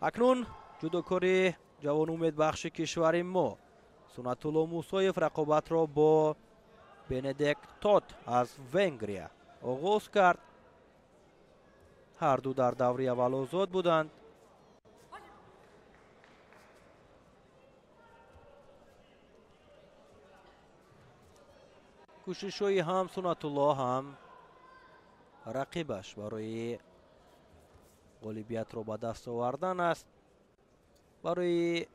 Акнун ҷудокори ҷавону умедбахши кишвари мо Сунатулло Мусоев рақобатро бо Бенедек Тот аз Венгрия оғоз кард. Ҳарду дар даври аввал озод буданд. Кӯшишҳои ҳам Сунатулло ҳам рақибаш барои ғолибиятро ба даст овардан аст. Барои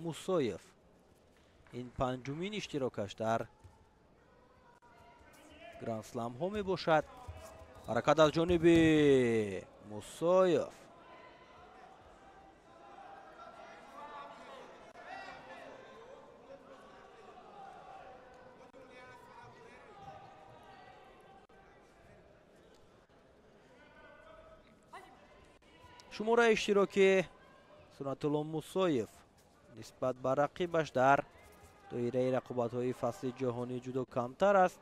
Мусоев ин панҷумин иштирокаш дар грандсламҳо мебошад. Ҳаракат аз ҷониби Мусоев. Шумораи иштироки Сунатулло Мусоев нисбат ба рақибаш дар доираи рақобатҳои фасли ҷаҳонӣ ҷудо камтар аст,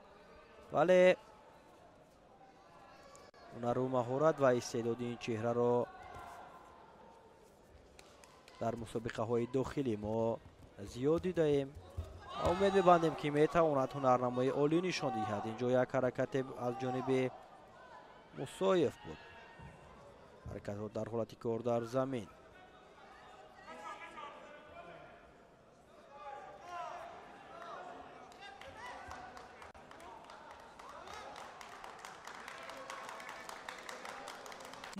вале ҳунару маҳорат ва истеъдоди ин чеҳраро дар мусобиқаҳои дохилӣ мо зиёд дидаем ва умед мебандем, ки метавонад ҳунарнамои олӣ нишон диҳад. Инҷо як ҳаракате аз ҷониби Мусоев буд. Ҳаракатҳо дар ҳолати кор дар замин.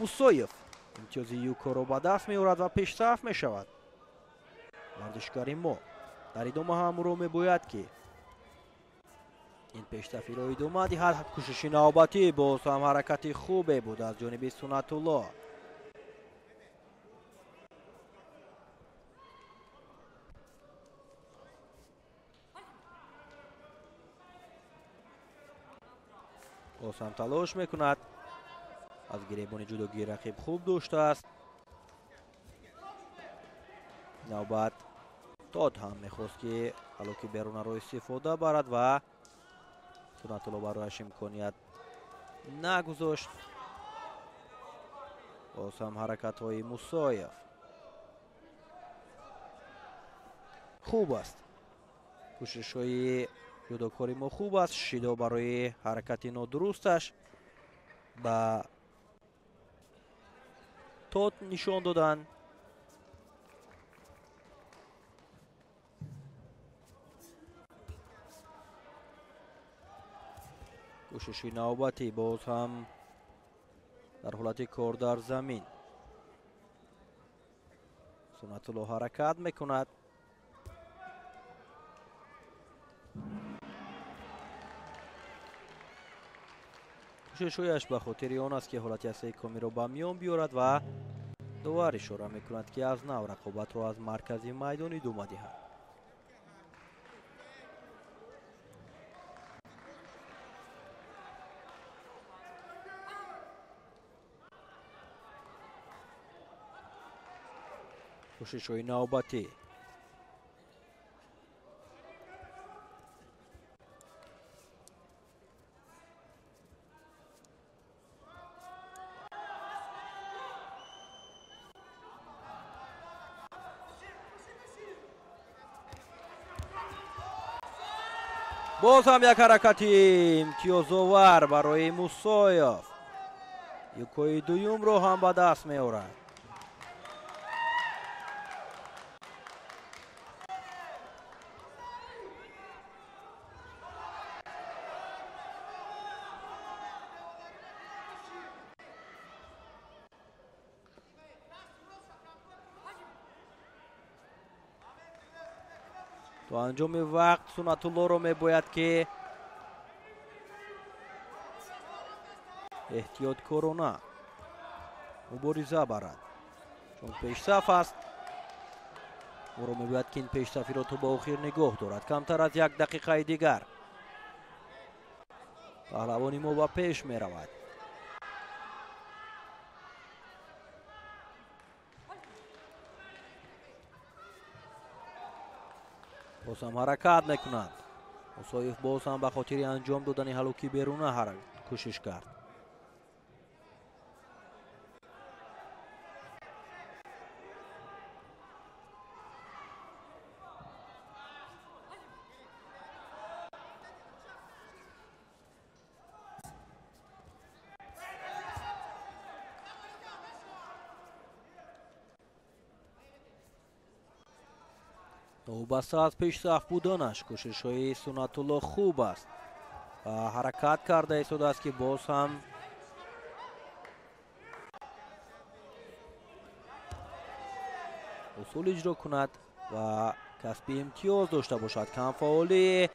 Мусоев имтиёзи юкоро ба даст меорад ва пешсаф мешавад. Варзишгари мо дар идома ҳам ӯро мебояд, ки ин пешсафиро идома диҳад. Кӯшиши навбатӣ боз ҳам ҳаракати хубе буд аз ҷониби Сунатулло. Боз ҳам талош мекунад. Аз гиребони ҷудогии рақиб хуб доштааст. Навбат Тод ҳам мехост, ки ҳалоки берунаро истифода барад ва Сунатулло барояш имконият нагузошт. Боз ҳам ҳаракатҳои Мусоев хуб аст. Кӯшишҳои ҷудокори мо хуб аст. Шидо барои ҳаракати нодурусташ ба Тот нишон доданд. Кӯшиши навбатӣ боз ҳам дар ҳолати кор дар замин. Сунатулло ҳаракат мекунад. Кӯшишҳояш ба хотири он аст, ки ҳолати ҳастаи комиро ба миён биёрад ва довар ишора мекунад, ки аз нав рақобатро аз маркази майдон идома диҳад. Кӯшишҳои навбатӣ. Боз ҳам як ҳаракати имтиёзовар барои Мусоев. Юкои дуюмро ҳам ба даст меорад. То анҷоми вақт Сунатуллоро мебояд, ки эҳтиёткорона мубориза барад, чун пешсаф аст. Ӯро мебояд, ки ин пешсафиро то ба охир нигоҳ дорад. Камтар аз як дақиқаи дигар паҳлавони мо ба пеш меравад. Боз ҳам ҳаракат мекунанд. Мусоев боз ҳам ба хотири анҷом додани ҳалоки беруна кӯшиш кард. Новобаста аз пешсаф буданаш, кӯшишҳои Суннатулло хуб аст ва ҳаракат карда истодааст, ки боз ҳам усул иҷро кунад ва касби имтиёз дошта бошад. Камфаъолии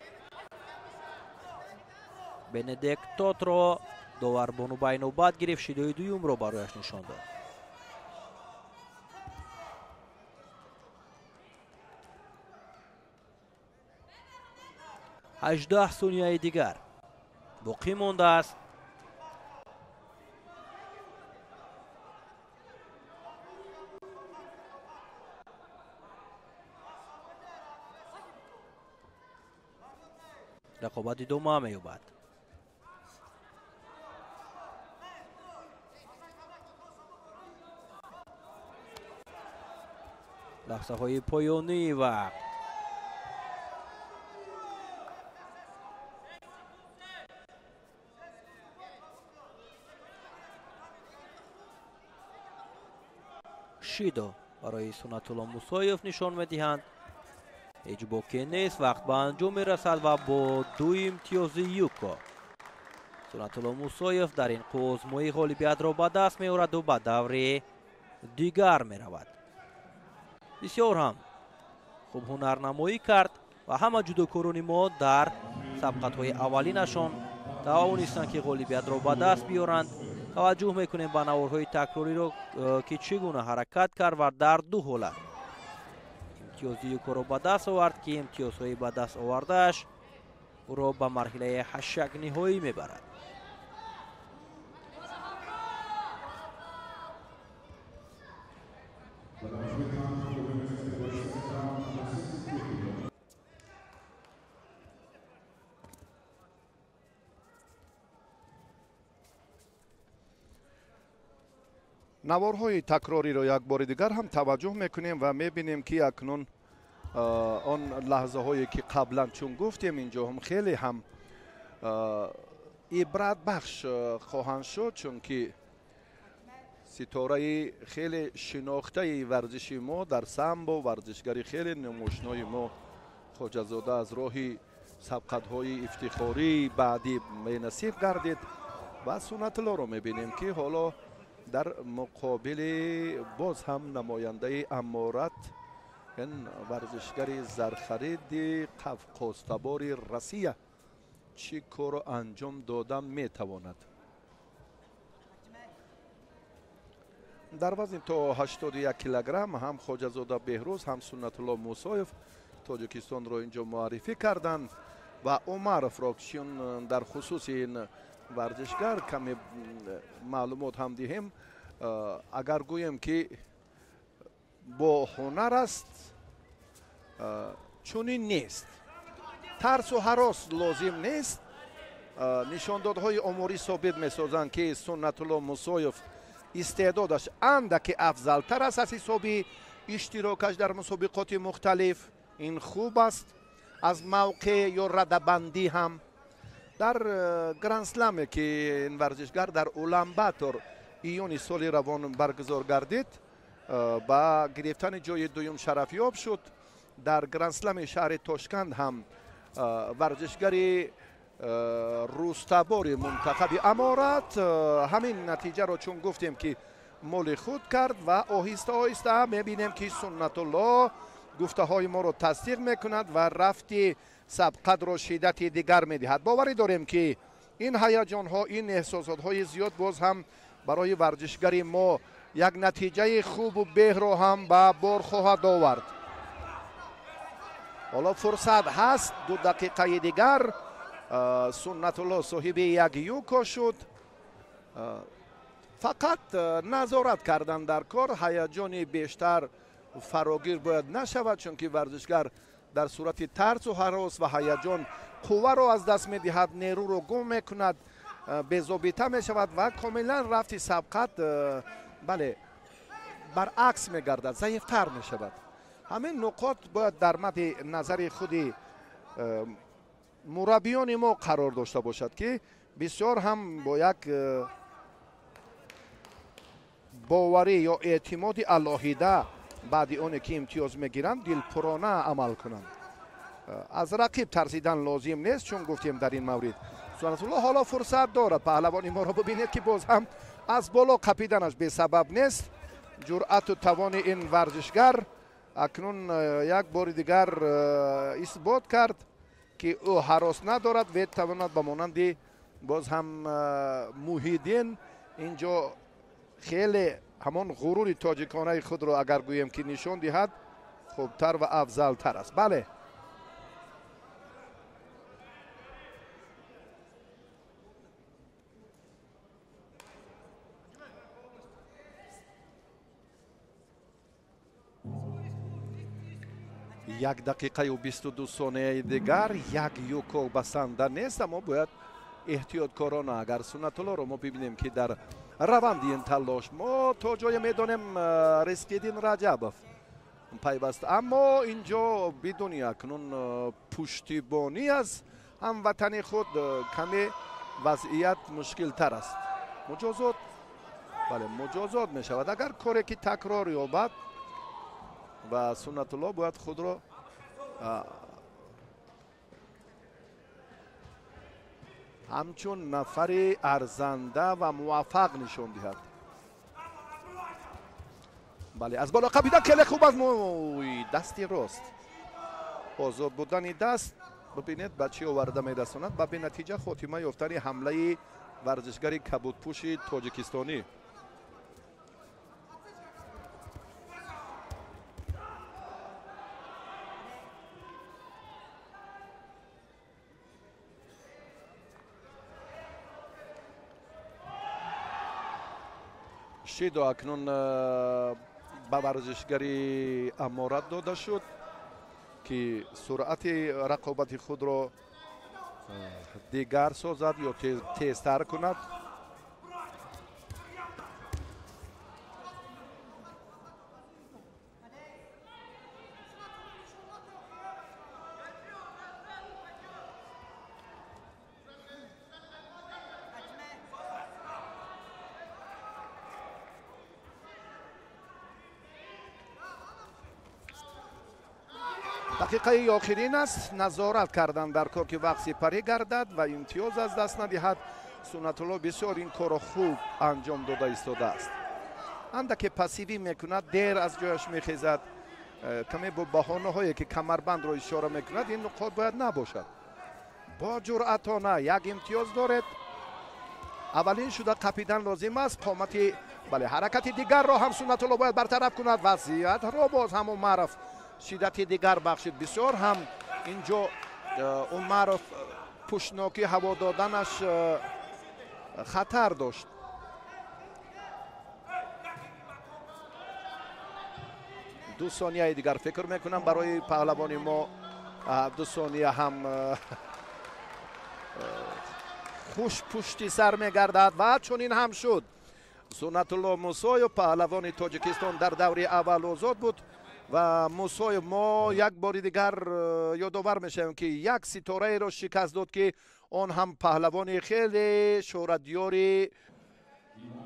Бенедикт Тотро довар бону байнобат гирифт, шидои дуюмро барояш нишон дод. 18 сонияи дигар боқӣ мондааст. Рақобат идома меёбад. Лаҳзаҳои поёнии вақт. Шидо барои Суннатулло Мусоев нишон медиҳанд. Ҳеҷ боке нест, вақт ба анҷом мерасад ва бо 2 имтиёзи юко Суннатулло Мусоев дар ин қувваозмоӣ ғолибиятро ба даст меораду ба даври дигар меравад. Бисёр ҳам хуб ҳунарнамоӣ кард ва ҳама ҷудокорони мо дар сабқатҳои аввалинашон тавонистанд, ки ғолибиятро ба даст биёранд. Таваҷҷӯҳ мекунем ба наворҳои такрориро, ки чӣ гуна ҳаракат кард ва дар ду ҳолат имтиёзи юкоро ба даст овард, ки имтиёзҳои ба даст овардааш ӯро ба марҳилаи ҳашякниҳоӣ мебарад. Наворҳои такрориро як бори дигар ҳам таваҷҷӯҳ мекунем ва мебинем, ки акнун он лаҳзаҳое, ки қаблан чун гуфтем, инҷо ҳам хеле ҳам ибратбахш хоҳанд шуд, чунки ситораи хеле шинохтаи варзиши мо дар самбо, варзишгари хеле намошинои мо Хоҷазода аз роҳи сабқатҳои ифтихории баъдӣ менасиб гардид ва Суннатуллоро мебинем, ки ҳоло дар муқобили боз ҳам намояндаи Аморат, ин варзишгари зархариди қавқозтабори Россия, чӣ корро анҷом дода метавонад. Дар вазни то 81 килограмм ҳам Хоҷазода Беҳрӯз, ҳам Суннатулло Мусоев Тоҷикистонро инҷо муаррифӣ карданд ва Умаровро, чун дар хусуси ин варзишгар каме маълумот ҳам диҳем, агар гӯем, ки бо ҳунар аст, чунин нест, тарсу ҳарос лозим нест. Нишондодҳои оморӣ собит месозанд, ки Суннатулло Мусоев истеъдодаш андаке афзалтар аст аз ҳисоби иштирокаш дар мусобиқоти мухталиф. Ин хуб аст. Аз мавқеъ ё радабандӣ ҳам дар грандсламе, ки ин варзишгар дар Уланбатор июни соли равон баргузор гардид, ба гирифтани ҷои дуюм шарафёб шуд. Дар грандслами шаҳри Тошканд ҳам варзишгари рустабори мунтахаби Аморат ҳамин натиҷаро, чун гуфтем, ки моли худ кард ва оҳиста оҳиста мебинем, ки Суннатулло гуфтаҳои моро тасдиқ мекунад ва рафти сабқатро шиддати дигар медиҳад. Боварӣ дорем, ки ин ҳаяҷонҳо, ин эҳсосотҳои зиёд боз ҳам барои варзишгари мо як натиҷаи хубу беҳро ҳам ба бор хоҳад овард. Ҳоло фурсат ҳаст, 2 дақиқаи дигар. Суннатулло соҳиби як юко шуд. Фақат назорат кардан дар кор, ҳаяҷони бештар фарогир бояд нашавад, чунки варзишгар дар сурати тарсу ҳарос ва ҳаяҷон қувваро аз даст медиҳад, нерӯро гум мекунад, безобита мешавад ва комилан рафти сабқат бале баръакс мегардад, заифтар мешавад. Ҳамин нуқот бояд дар мадди назари худи мураббиёни мо қарор дошта бошад, ки бисёр ҳам бо як боварӣ ё эътимоди алоҳида Баъди оне ки имтиёз мегиранд, дилпурона амал кунанд. Аз рақиб тарсидан лозим нест, чун гуфтем дар ин маврид. Суннатулло ҳоло фурсат дорад. Паҳлавони моро бибинед, ки боз ҳам аз боло қапиданаш бесабаб нест. Ҷуръату тавони ин варзишгар акнун як бори дигар исбот кард, ки ӯ ҳарос надорад, метавонад ба монанди боз ҳам Муҳиддин инҷо хеле ҳамон ғурури тоҷиконаи худро, агар гӯем, ки нишон диҳад, хубтар ва афзалтар аст. Бале, як дақиқаю 22 сонияи дигар, як юко басанда нест, аммо бояд эҳтиёткорона. Агар Суннатуллоро мо бибинем, ки дар раванди ин талош мо то ҷое медонем Ризқиддин Раҷабов пайваст, аммо инҷо бидуни акнун пуштибонӣ аз ҳамватани худ каме вазъият мушкилтар аст. Муҷозот, бале, муҷозот мешавад агар коре ки такрор ёбад, ва Суннатулло бояд худро ҳамчун нафари арзанда ва муваффақ нишон диҳад. Бале, аз боло қапидан хеле хуб аст. Дасти рост, озод будани даст, бибинед ба чӣ оварда мерасонад, ба бенатиҷа хотима ёфтани ҳамлаи варзишгари кабудпӯши тоҷикистонӣ. Шидо акнун ба варзишгари Аморат дода шуд, ки суръати рақобати худро дигар созад ё тезтар кунад. Дақиқаи охирин аст. Назорат кардан дар кор, ки вақт сипарӣ гардад ва имтиёз аз даст надиҳад. Суннатулло бисёр ин корро хуб анҷом дода истодааст. Андаке пассивӣ мекунад, дер аз ҷояш мехезад, каме бо баҳонаҳое ки камарбандро ишора мекунад, ин нуқот бояд набошад. Бо ҷуръатона як имтиёз доред. Аввалин шуда қапидан лозим аст. Қомати, бале, ҳаракати дигарро ҳам Суннатулло бояд бартараф кунад. Вазъиятро боз ҳам Умаров шиддати дигар бахшид. Бисёр ҳам инҷо Умаров пушнокӣ ҳаво доданаш хатар дошт. Ду сонияи дигар фикр мекунам барои паҳлавони мо, 2 сония ҳам хуш пушти сар мегардад ва чунин ҳам шуд. Суннатулло Мусоев, паҳлавони Тоҷикистон, дар даври аввал озод буд ва Мусоев мо як бори дигар ёдовар мешавем, ки як ситораеро шикаст дод, ки он ҳам паҳлавони хеле шӯҳратёри.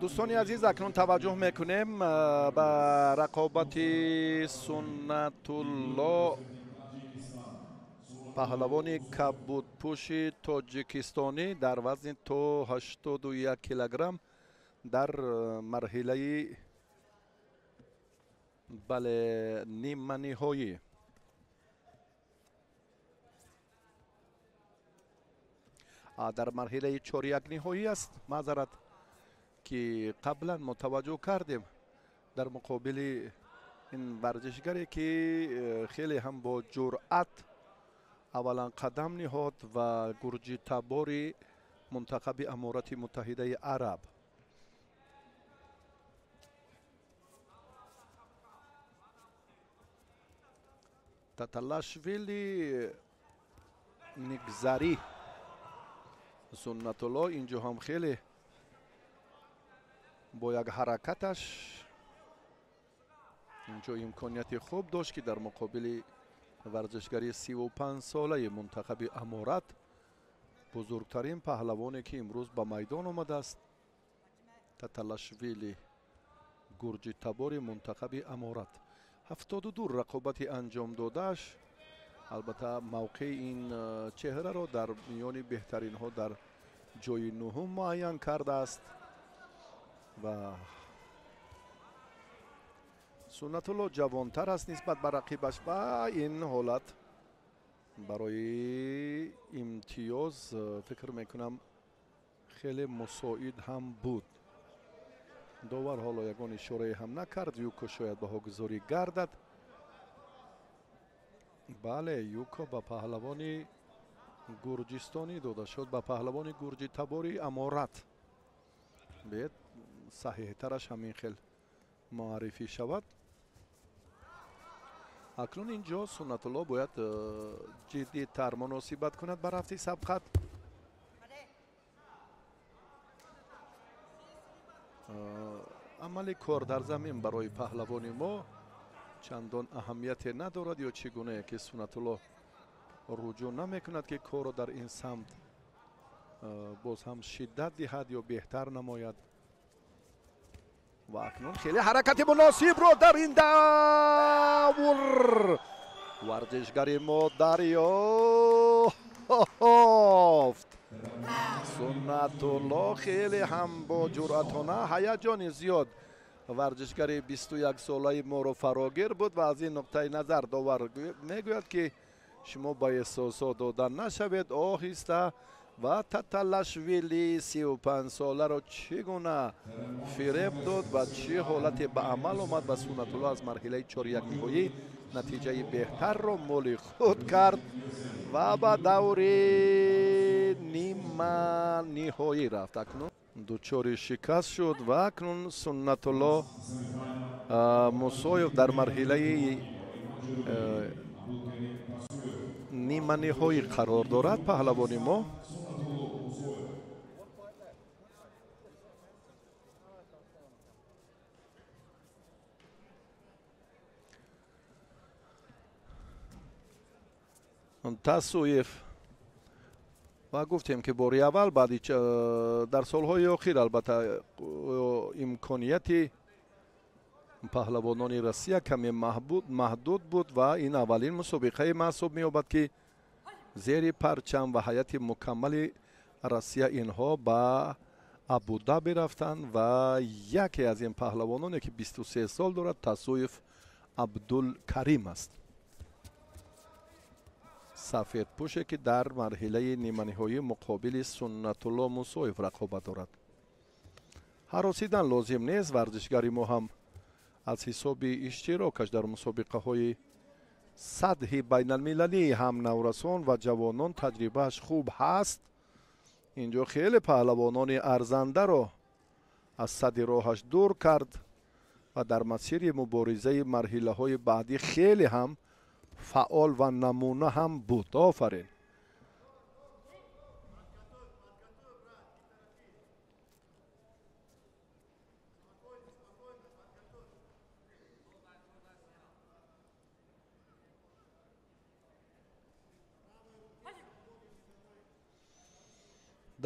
Дӯстони азиз, акнун таваҷҷӯҳ мекунем ба рақобати Суннатулло, паҳлавони кабудпӯши тоҷикистонӣ дар вазни то 81 килограмм дар марҳилаи, бале, ниманиҳоӣ. Дар марҳилаи чорякниҳоӣ аст. Маъзарат, ки қаблан мо таваҷҷӯҳ кардем дар муқобили ин варзишгаре, ки хеле ҳам бо ҷуръат аввалан қадам ниҳод ва гурҷитабори мунтахаби Аморати Муттаҳидаи Араб. Таталашвили Нигзарӣ. Суннатулло инҷо ҳам хеле бо як ҳаракаташ инҷо имконияти хуб дошт, ки дар муқобили варзишгари 35-солаи мунтахаби Аморат, бузургтарин паҳлавоне, ки имрӯз ба майдон омадааст, Таталашвили, гурҷитабори мунтахаби Аморат. 72 рақобати анҷом додааш албатта мавқеи ин чеҳраро дар миёни беҳтаринҳо дар ҷои нуҳум муайян кардааст ва Суннатулло ҷавонтар аст нисбат ба рақибаш ва ин ҳолат барои имтиёз фикр мекунам хеле мусоид ҳам буд. Довар ҳоло ягон ишорае ҳам накард. Юко шояд баҳогузорӣ гардад. Бале, юко ба паҳлавони гурҷистонӣ дода шуд, ба паҳлавони гурҷитабори Аморат. Бед саҳиҳтараш ҳамин хел муаррифӣ шавад. Акнун инҷо Суннатулло бояд ҷиддитар муносибат кунад ба рафти сабқат. Амали кор дар замин барои паҳлавони мо чандон аҳамияте надорад ё чӣ гунае ки Суннатулло руҷӯъ намекунад ки корро дар ин самт боз ҳам шиддат диҳад ё беҳтар намояд. Ва акнун хеле ҳаракати муносибро дар ин давр варзишгари мо дарёфт. Суннатулло хеле ҳам бо ҷуръатона ҳаяҷони зиёд варзишгари 21-солаи моро фарогир буд ва аз ин нуқтаи назар довар мегӯяд ки шумо ба эҳсосот дода нашавед, оҳиста ва Таталашвили 35-соларо чӣ гуна фиреб дод ва чӣ ҳолате ба амал омад ва Суннатулло аз марҳилаи чорякниҳоӣ натиҷаи беҳтарро моли худ кард ва ба даври ниманиҳоӣ рафт. Акнун дучори шикаст шуд ва акнун Суннатулло Мусоев дар марҳилаи ниманиҳоӣ қарор дорад. Паҳлавони мо Тасуев ва гуфтем ки бори аввал баъди дар солҳои охир албатта имконияти паҳлавонони Россия каме маҳдуд буд ва ин аввалин мусобиқаи маҳсуб меёбад ки зери парчам ва ҳайати мукаммали Россия инҳо ба Абудаби рафтанд ва яке аз ин паҳлавононе ки 23 сол дорад Тасуев Абдулкарим аст. Сафедпӯше ки дар марҳилаи ниманиҳоӣ муқобили Суннатулло Мусоев рақобат дорад. Ҳаросидан лозим нест. Варзишгари мо ҳам аз ҳисоби иштирокаш дар мусобиқаҳои сатҳи байналмилалӣ ҳам наврасон ва ҷавонон таҷрибааш хуб ҳаст. Инҷо хеле паҳлавонони арзандаро аз садди роҳаш дур кард ва дар масири муборизаи марҳилаҳои баъдӣ хеле ҳам фаъол ва намуна ҳам буд. Офарин.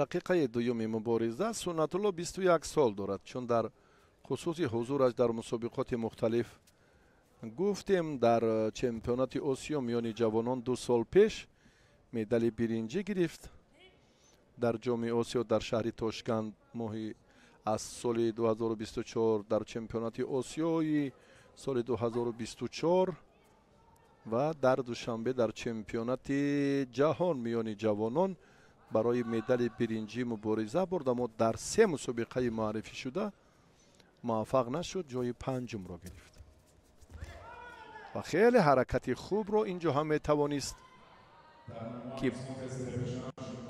Дақиқаи дуюми мубориза Суннатулло 21 сол дорад, чун дар хусуси ҳузураш дар мусобиқоти мухталиф гуфтем дар чемпионати Осиё миёни ҷавонон 2 сол пеш медали биринҷӣ гирифт. Дар ҷоми Осиё дар шаҳри Тошканд моҳи аз соли 2024, дар чемпионати Осиёи соли 2024 ва дар Душанбе дар чемпионати ҷаҳон миёни ҷавонон барои медали биринҷӣ мубориза бурд, аммо дар 3 мусобиқаи муаррифӣ шуда муваффақ нашуд, ҷои панҷумро гирифт ва хеле ҳаракати хубро инҷо ҳам метавонист ки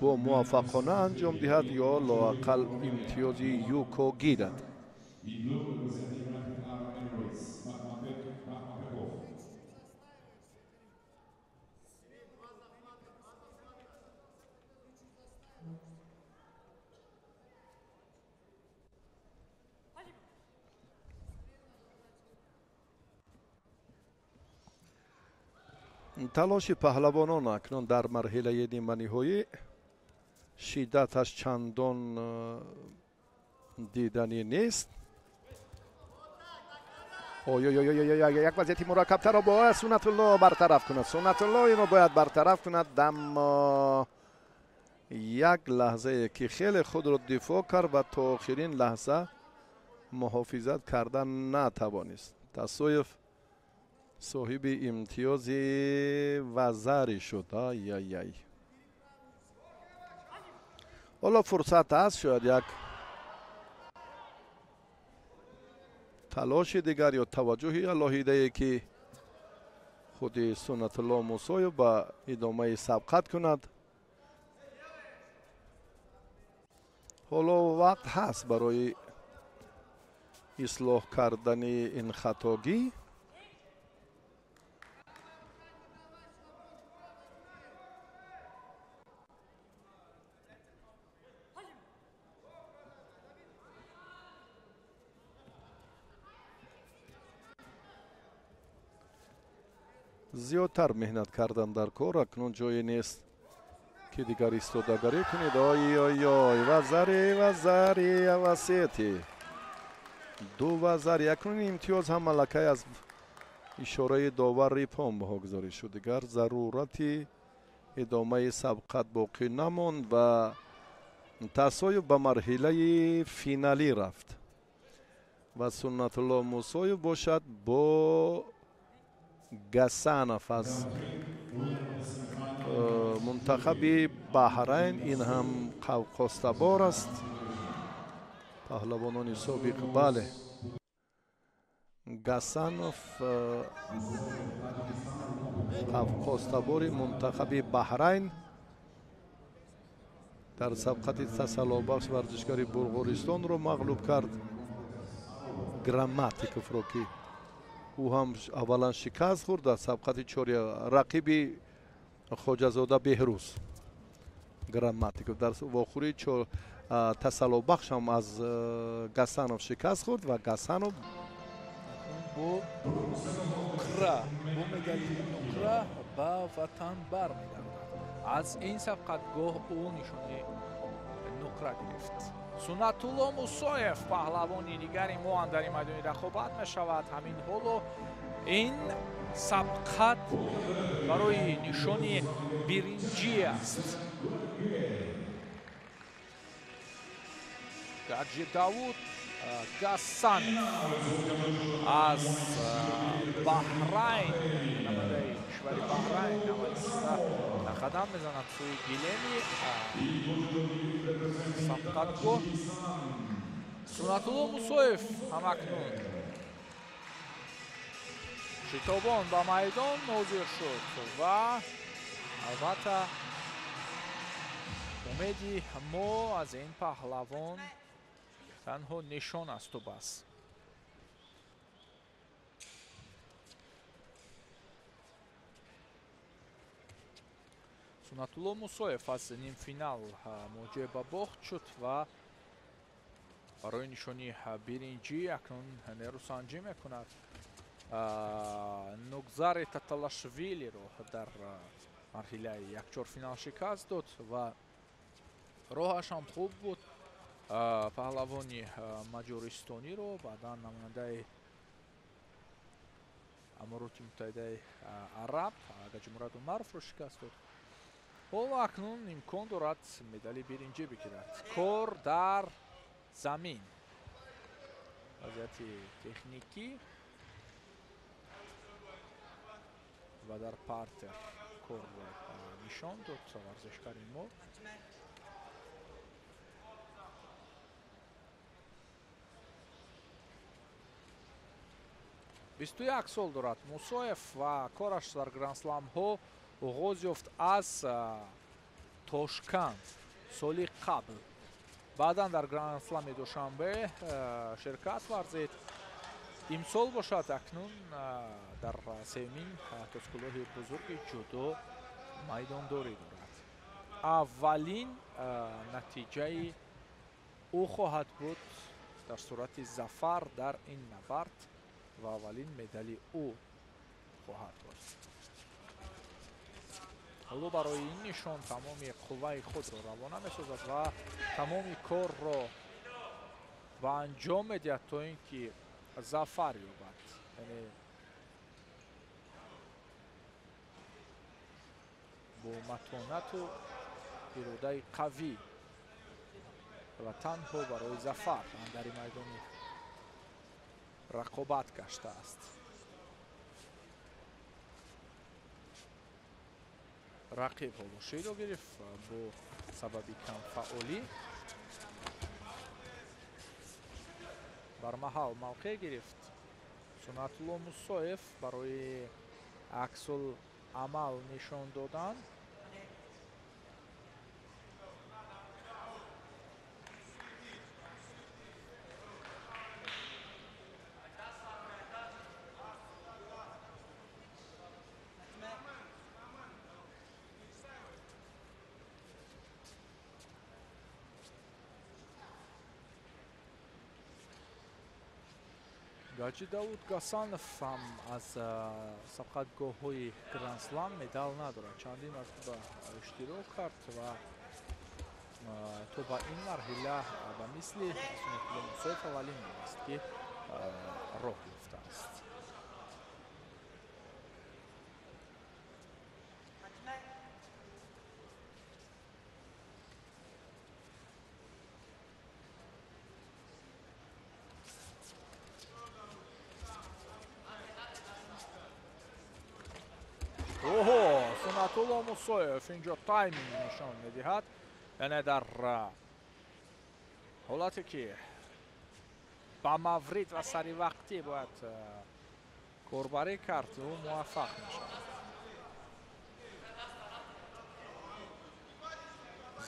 бо муваффақона анҷом диҳад ё лоақал имтиёзи юко гирад. Талоши паҳлавонон акнун дар марҳилаи ниманиҳоӣ шиддаташ чандон диданӣ нест. Ой, як вазъияти мураккабтарро бояд Суннатулло бартараф кунад. Суннатулло инро бояд бартараф кунад. Аммо як лаҳзае ки хеле худро дифоъ кард ва то охирин лаҳза муҳофизат карда натавонист. Тасоев соҳиби имтиёзи вазари шуд. Ай-ай-ай. Ҳоло фурсат аст, шояд як талоши дигар ё таваҷҷӯҳи алоҳидае ки худи Суннатулло Мусоев ба идомаи сабқат кунад. Ҳоло вақт ҳаст барои ислоҳ кардани ин хатогӣ. Зиёдтар меҳнат кардан дар кор, акнун ҷое нест ки дигар истодагарӣ кунед. Ой ой ой, вазари, вазари, авасети ду вазари. Акнун имтиёз ҳам малакай аз ишораи довар рипон баҳогузорӣ шуд. Дигар зарурати идомаи сабқат боқӣ намонд ва Тасоев ба марҳилаи финалӣ рафт ва Суннатулло Мусоев бошад бо Гасанов аз мунтахаби Баҳрайн. Ин ҳам қавқозтабор аст, паҳлавонони собиқ. Бале, Гасанов қавқозтабори мунтахаби Баҳрайн дар сабқати тасаллобахш варзишгари Булғористонро мағлуб кард, Грамматиковро, ки ӯ ҳам аввалан шикаст хӯрд дар сабқати чори рақиби Хоҷазода Беҳрӯз. Грамматиков дар вохӯрии тасаллобахш ҳам аз Гасанов шикаст хӯрд ва Гасанов бо нуқра, бо медали нуқра ба ватан бармегардад. Аз ин сабқатгоҳ ӯ нишони нуқра гирифт. Суннатулло Мусоев паҳлавони дигари мо дар ин майдони рақобат мешавад. Ҳамин ҳоло ин сабқат барои нишони биринҷӣ аст. Гаджи Давуд Гасанов аз Баҳрайн, намояндаи кишвари Баҳрайн, намоянда қадам мезанад сӯи гилеми сабқатгоҳ. Суннатулло Мусоев ҳамакнун шитобон ба майдон ҳозир шуд ва албатта умеди мо аз ин паҳлавон танҳо нишон асту бас. Суннатулло Мусоев аз нимфинал муоҷиа ба бохт шуд ва барои нишони биринҷӣ акнун нерӯсанҷӣ мекунад. Нугзари Таталашвилиро дар марҳилаи якчорфинал шикаст дод ва роҳаш ҳам хуб буд. Паҳлавони маҷористониро баъдан намояндаи Амороти Муттаҳидаи Араб Гаҷимурад Умаровро шикаст дод. Ҳоло акнун имкон дорад медали биринҷӣ бигирад. Кор дар замин, вазъияти техникӣ ва дар партер корро нишон дод варзишгари мо. 21 сол дорад Мусоев ва кораш дар грандсламҳо оғоз ёфт аз Тошканд соли қабл. Баъдан дар грандслами Душанбе ширкат варзид. Имсол бошад акнун дар сеюмин тоскулоҳи бузурги ҷудо майдондорӣ дорад. Аввалин натиҷаи ӯ хоҳад буд дар сурати зафар дар ин набард ва аввалин медали ӯ хоҳад буд. Ҳоло барои ин нишон тамоми қувваи худро равона месозад ва тамоми корро ба анҷом медиҳад то ин ки зафар ёбад. Яъне бо матонату иродаи қавӣ ва танҳо барои зафар андари майдони рақобат гаштааст. Рақиб ҳоло широ гирифт бо сабаби камфаъолӣ. Бар маҳал мавқеъ гирифт Сунатулло Мусоев барои аксул амал нишон додан. Гаҷи Давуд Гасанов ҳам аз сабқатгоҳҳои Гранд-Слам медал надорад. Чандин маротиба иштирок кард ва то ба ин марҳила ба мисли Сунатулло Мусоев аввалин бор аст, ки роҳ ёфтааст. Оҳо, Сунатулло Мусоев инҷо тайминг нишон медиҳад. Яъне дар ҳолате ки ба маврид ва саривақтӣ бояд корбарӣ кард, ӯ муваффақ мешавад.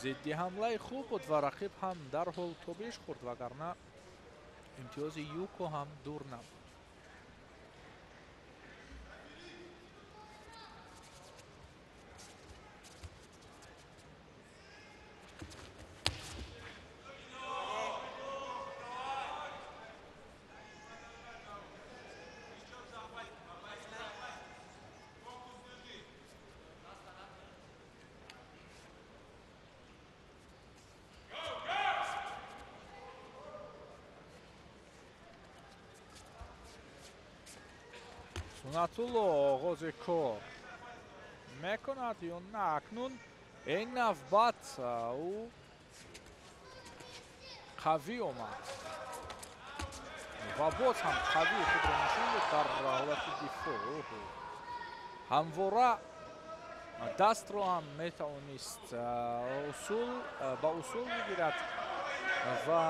Зидди ҳамлаи хуб буд ва рақиб ҳам дарҳол тобиш хӯрд, вагарна имтиёзи Юко ҳам дур набуд. Сунатулло оғози кор мекунад ё на? Акнун ин навбат ӯ қавӣ омад ва боз ҳам қавӣ худро нишон дод дар ҳолати дифоъ. Ҳамвора дастро ҳам метавонист ба усул бигирад ва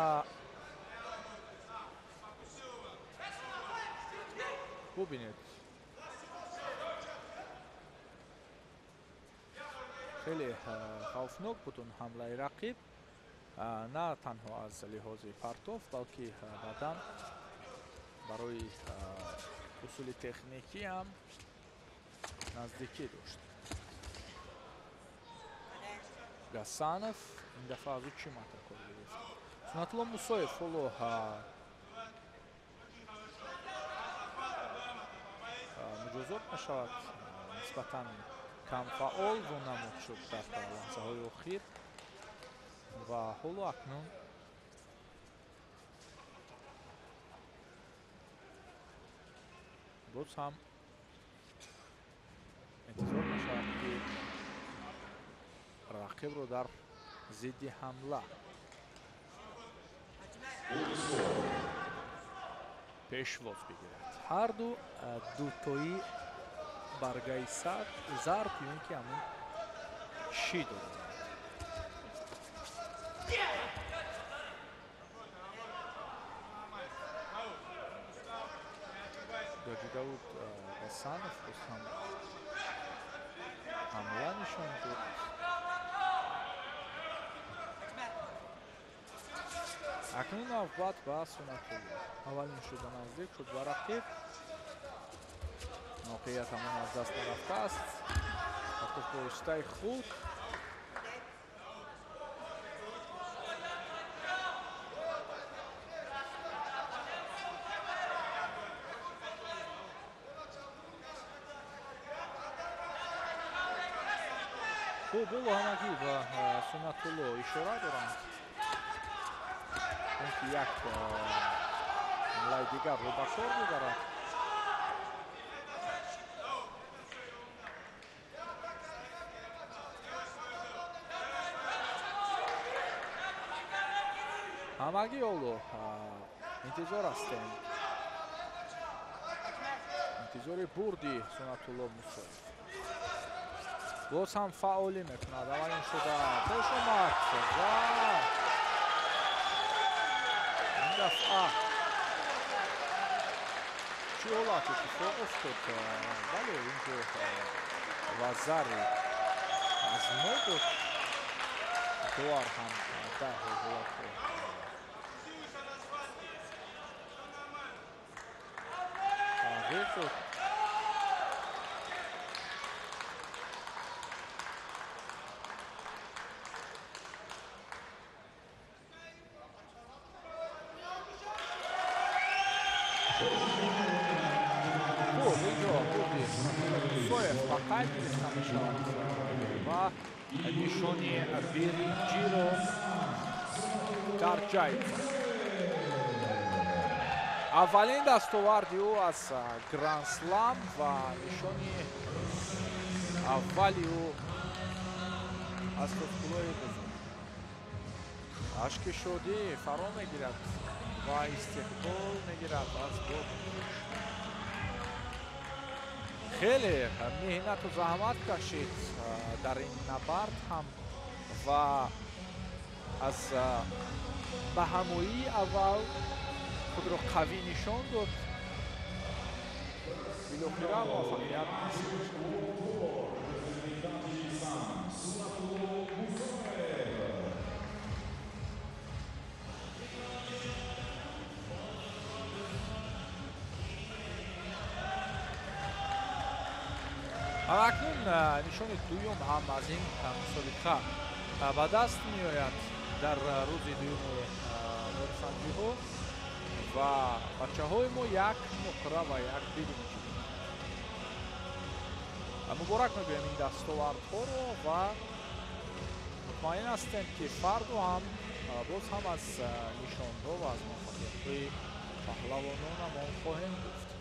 бубинед, хеле хавфнок буд он ҳамлаи рақиб, на танҳо аз лиҳози партоф, балки баъдан барои усули техникӣ ҳам наздикӣ дошт. Гасанов ин дафъа аз ӯ чӣ матакор гирифт? Сунатулло Мусоев ҳоло муҷозот мешавад, нисбатан камфаъол вонамуд шуд дар лаҳзаҳои охир ва ҳоло акнун боз ҳам интизор мешавад, ки рақибро дар зидди ҳамла пешвоз бигирад. Ҳарду дутои баргаи зард ё ин ки ҳамун шӣ дорад. Гаҷи Давуд Гасанов боз ҳам ҳамла нишон дод. Акнун навбат ба Сунатулло. Аввалин шуда наздик шуд ба рақиб. Мавқеият ҳамон аз даст нарафтааст. Партоф бо воситаи худ. Хуб, боло ҳамагӣ ба Сунатулло ишора доранд, ин ки як ҳамлаи дигарро ба кор мебарад. Ҳамагӣ ҳоло интизор ҳастем, интизори бурди Суннатулло Мусоев. Боз ҳам фаъолӣ мекунад. Аввалин шуда пеш омад ва ин дафъа чӣ ҳолат иттифоқ уфтод? Бале, инҷо вазари аз мо буд. Довар ҳам дар ҳолатро тағйир дод. Хуб, инҷо бурди Мусоев ба қайд гирифта мешавад ва нишони биринҷиро дар ҷай зад. Аввалин дастоварди ӯ аз Гранд-слам ва нишони аввали ӯ аз тоҷкулои бузург. Ашки шодӣ фаро мегирад ва истиқбол мегирад аз боби. Хеле меҳнату заҳмат кашид дар ин набард ҳам ва аз ба ҳамоии аввал худро қавӣ нишон дод. Билохира муваффақият насиб шуд. Акнун нишони дуюм ҳам аз ин мусобиқа ба даст меояд дар рӯзи дуюми нурсанҷиҳо ва бачаҳои мо як нуқра ва як биринҷ. Муборак мегӯем ин дастовардҳоро ва мутмаин ҳастем, ки фардо ҳам боз ҳам аз нишонҳо ва аз муваффақиятҳои паҳлавононамон хоҳем гуфт.